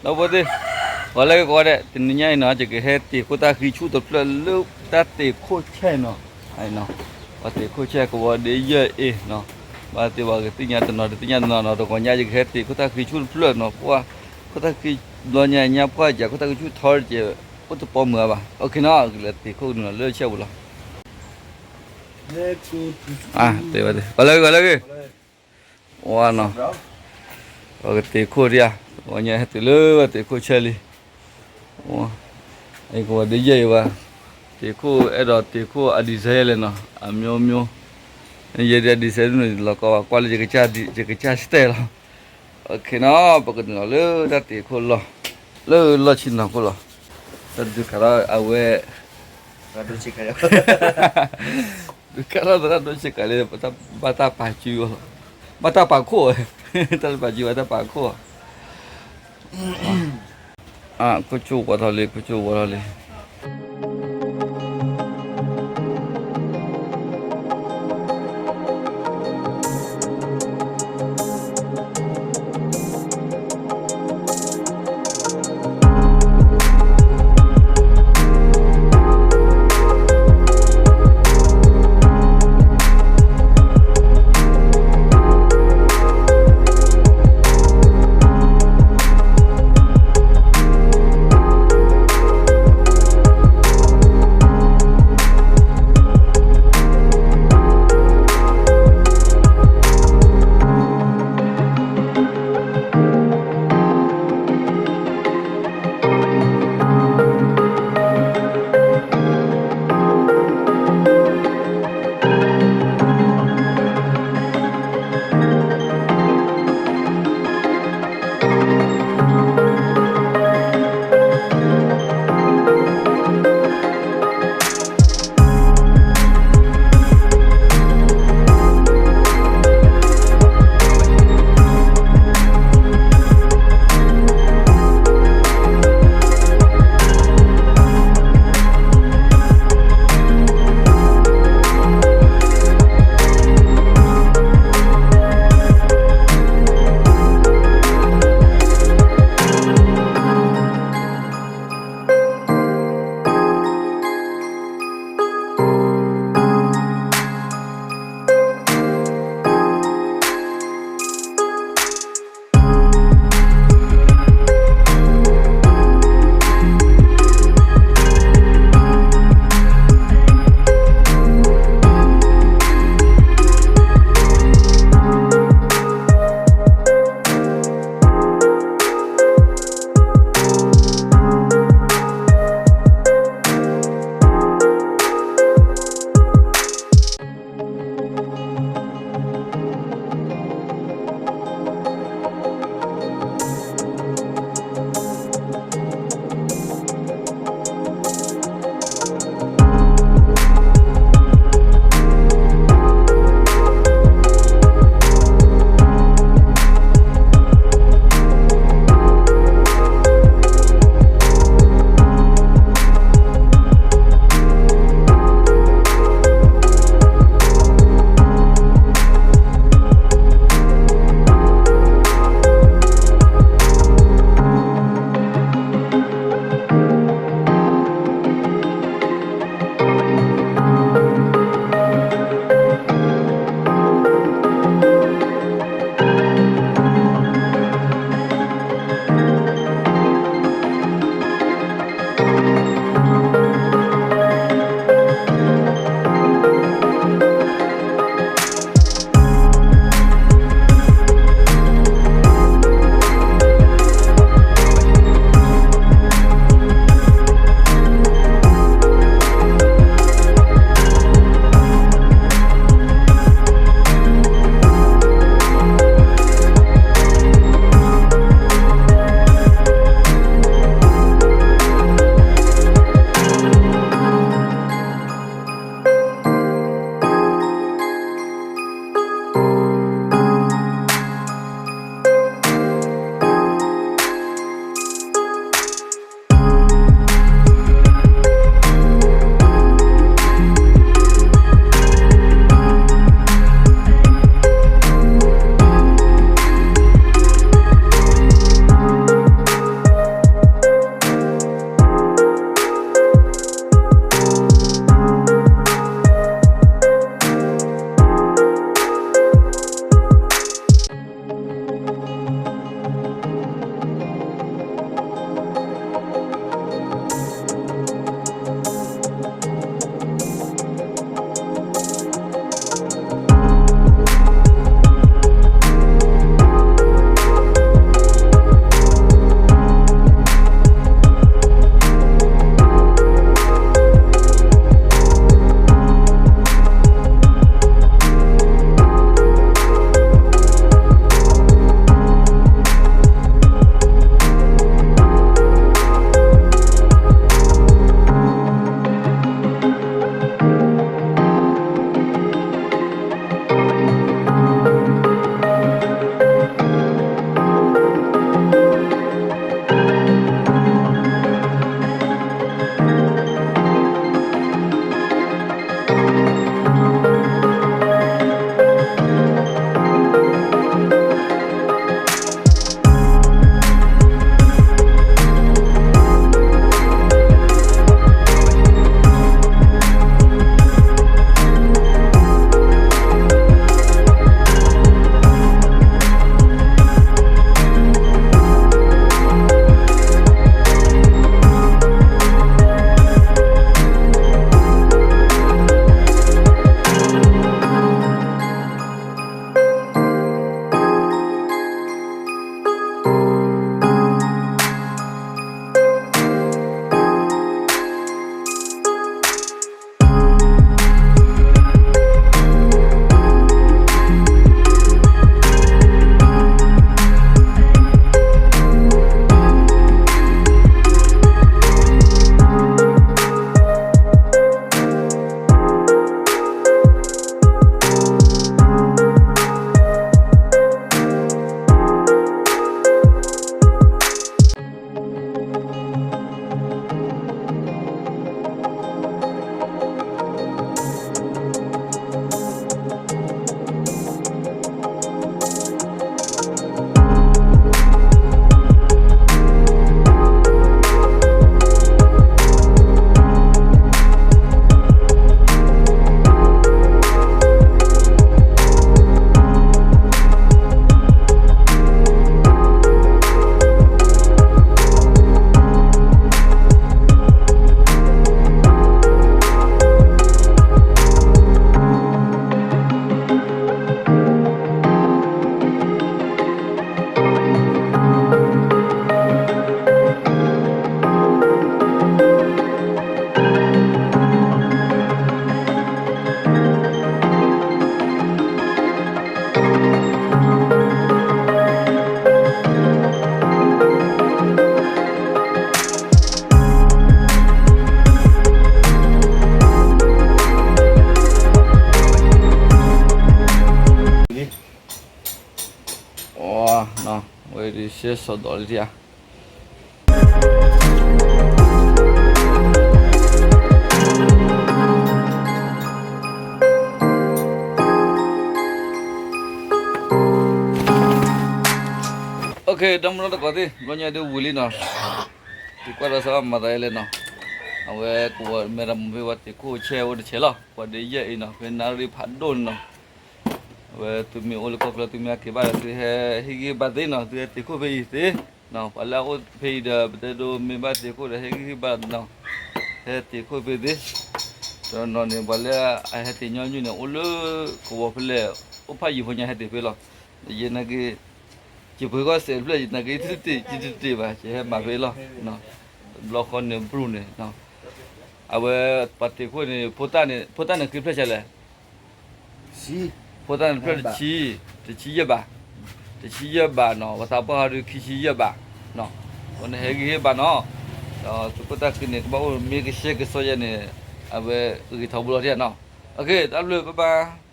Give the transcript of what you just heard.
ဒီပုၢ်ဝဲၢ်သ့ၣ်, ပှၤလၢကဝီၤဒဲး တနံၤညါအံၤနီၤ ယကဟဲတ့ၢ်ခိၣ်သၣ်ဃံဆူၣ်တဖျၢၣ်လၢတၢ်တ့ၢ်ခိၣ်ဆဲနီၤ, ပှၤတ့ၢ်ခိၣ်ဆဲကဝီၤဒ့ယဲၢ်အ့ၣ်နီၤ, ဘၣ်သ့ၣ်ပှၤကသ့ၣ်ညါတနီၤ တသ့ၣ်ညါတနီၤနီၤ တဂီၤညါယကဟဲတ့ၢ်ခိၣ်သၣ်ဃံဆူၣ်တဖျၢၣ်နီၤ, ပှၤခိၣ်သၣ်ဃံဘျီညါညါပှၢ်ကး ခိၣ်သၣ်ဃံဆူၣ်ထီတကဲး အိၣ်တပီမုာ်အါဘၣ်, အိၣ်ခ့နီၤ ကလဲၤတ့ၢ်ခိၣ်ကနုာ်လီၤလၢဆဲပူၤလီၤ. ပှၤလၢဂ့ၤ ပှၤလၢဂ့ၤ, ဝါနီၤ, ပှၤကတ့ၢ်ခိၣ်ဒံးဧါ, ပှၤညါဟဲတုၤလၢတ့ၢ်ခိၣ်ဆဲလံ, အကဝီၤဒ့ယဲၢ်အံၤဘၣ်, တ့ၢ်ခိၣ်အဲၣ်ဒိးတ့ၢ်ခိၣ်အ design လဲၣ်နီၤ အမျိုးမျိုး, ယဲဒၣ် design န့ၣ်လီၤကီဘၣ်ကွၢ်လၢ ယကစၢ် style လီၤ, အိၣ်ခ့နီၤ ပကနုာ်လီၤလၢတၢ်တ့ၢ်ခိၣ်လီၢ်, လၢလီၢ်ဆ့ၣ်နီၤခိၣ်လီၤ, တၢ်ဒုးကးထီၣ်အဝဲ ဒုးကးထီၣ်သရၣ်ဒိဆ့ကၤလံ, ဘၣ်တၢ်ပာ်စုအီၤလီၤ, ဘၣ်တၢ်ပာ်ခိၣ်, တၢ်ပာ်စုဘၣ်တၢ်ပာ်ခိၣ်, ခိၣ်ဆူၣ်ဝီၤထီၣ်လံ ခိၣ်ဆူၣ်ဝီၤထီၣ်လံ. ကဲစီၤဒီးလံဧါ. ဒီမုၢ်နီၢ်တကိးသ့ၣ် ဘျီညါဒုးဝံၤလံနီၤ, ယကွၢ်ဒီးစးမၤသးလဲၣ်နီၤ, အဝဲကဝီၤမဲရမိၢ်ဖဲဝဲတ့ၢ်ခိၣ်ဆဲးအိၣ်တဆဲးလီၤ, ပှၤဒုးယဲၢ်အံၤနီၤ ဖဲနၣ်ရံၣ်ဖးဒိၣ်န့ၣ်နီၤ, အဝဲသုမ့ၢ်အိၣ်လၢကီၢ်ချၢသုမ့ၢ်ဟဲက့ၤဘၣ်ဒီး သုဟဲဟ့ၣ်ဂံၢ်ဘါသ့နီၤ, သုဟဲတ့ၢ်ခိၣ်ဖဲအံၤသ့, ပှၤလၢအအိၣ်ဖဲအံၤဒီး ပတဲဒိမ့ၢ်ဘၣ်တ့ၢ်ခိၣ်ဒီး ဟဲဂံၢ်ဟ့ၣ်ဘါနီၤ, ဟဲတ့ၢ်ခိၣ်ဖဲသ့, တနီၤန့ၣ် ပှၤလၢအဟဲတ့ၢ်ညီနုၢ်န့ၣ် အိၣ်လၢကဝီၤဖဲလဲၣ်, အိၣ်ဖးယံၤဖိညါဟဲတ့ၢ်ဖဲလီၤ, ယနာ်က့ ယပှ့ၤကီၢ်စဲးတဖျၢၣ် ယနာ်က့ ယတတ့ၢ်ဘၣ် ယဟဲမၤဖဲလီၤ, တဘျီဃီန့ၣ်ဘြူၤန့ၣ် အဝဲပှၤတ့ၢ်ခိၣ်န့ၣ် ဖိသၣ်န့ၣ် ဖိသၣ်န့ၣ်ဃ့ဖျၢၣ်ဆံးလဲၣ်, ဖိသၣ်န့ၣ်ဖျၢၣ်တဆံ, တဆံယဲၢ်ဘး, တဆံယဲၢ်ဘးနီၤ, ပှၤသးပှၢ်ဟီဒုးခံဆံယဲၢ်ဘး, အဃိန့ၣ်ဟဲဂံၢ်ဟ့ၣ်ဘါနီၤ, ဒီးသုးခိၣ်သၣ်ဃံန့ၣ် ကဘၣ်အိၣ်မ့ၢ်ကဆှဲကဆှီယဲန့ၣ်, အဝဲဂ့ၤထီဘိလီၤထံၣ်နီၤ, တၢ်ဘျုး bye bye.